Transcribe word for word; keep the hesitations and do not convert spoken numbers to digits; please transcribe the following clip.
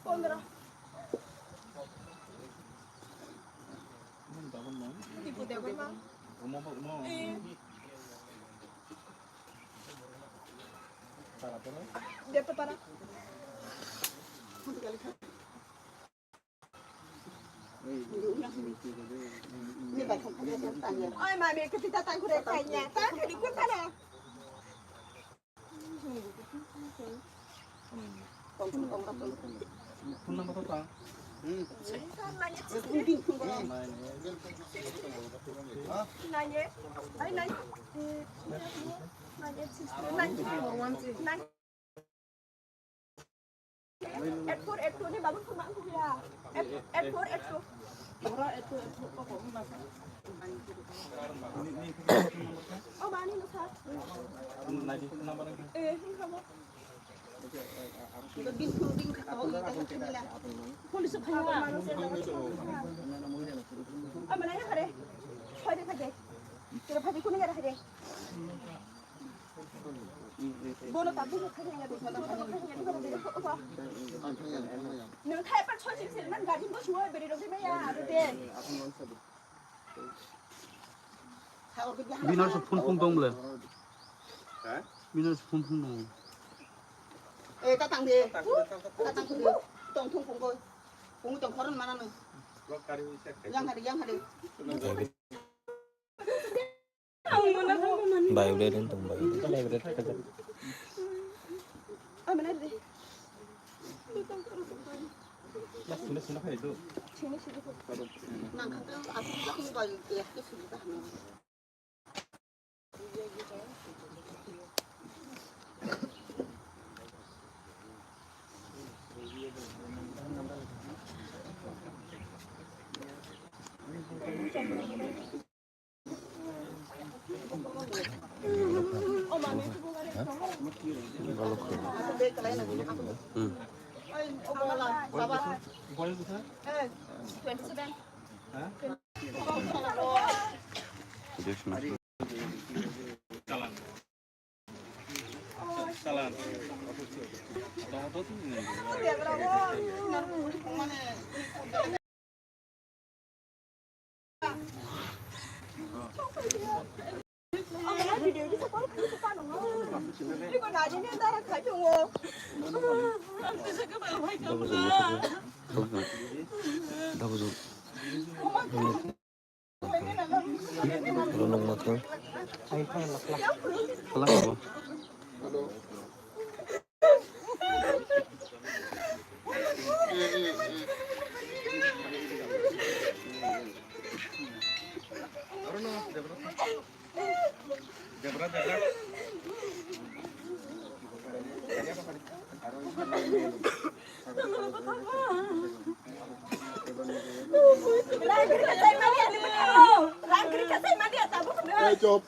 Pondro. Tipo de broma. De prepara. Oi, mami, kita tak kurang kaya. Tak kurang kaya. Phone number to ta? Hmm. Nine eight, nine eight, nine eight six three nine eight four eight two ni babu phone ma ang kuya. Eight, eight four eight two. Ora eight two eight four ko ko ma. Oh, mani no sa. Nine eight number. Eh, hin kamo. Police phaiya. Amana ya hare. Hoide phai de. Kira phai de kuni gara hare. Bono tabu phai de. Nang khai pa choi sing sing man gari bo suwa beri rok de ya de. Bini se phone phone tong bole. Ha? Bini se phone phone tong. Eh, ta tang de. Ta tang de. Tong thung phone koi. Phone tong khoron mana no. Yang hari, yang hari. Bai, udah dong, tong bai. Amana de. Hey, chop.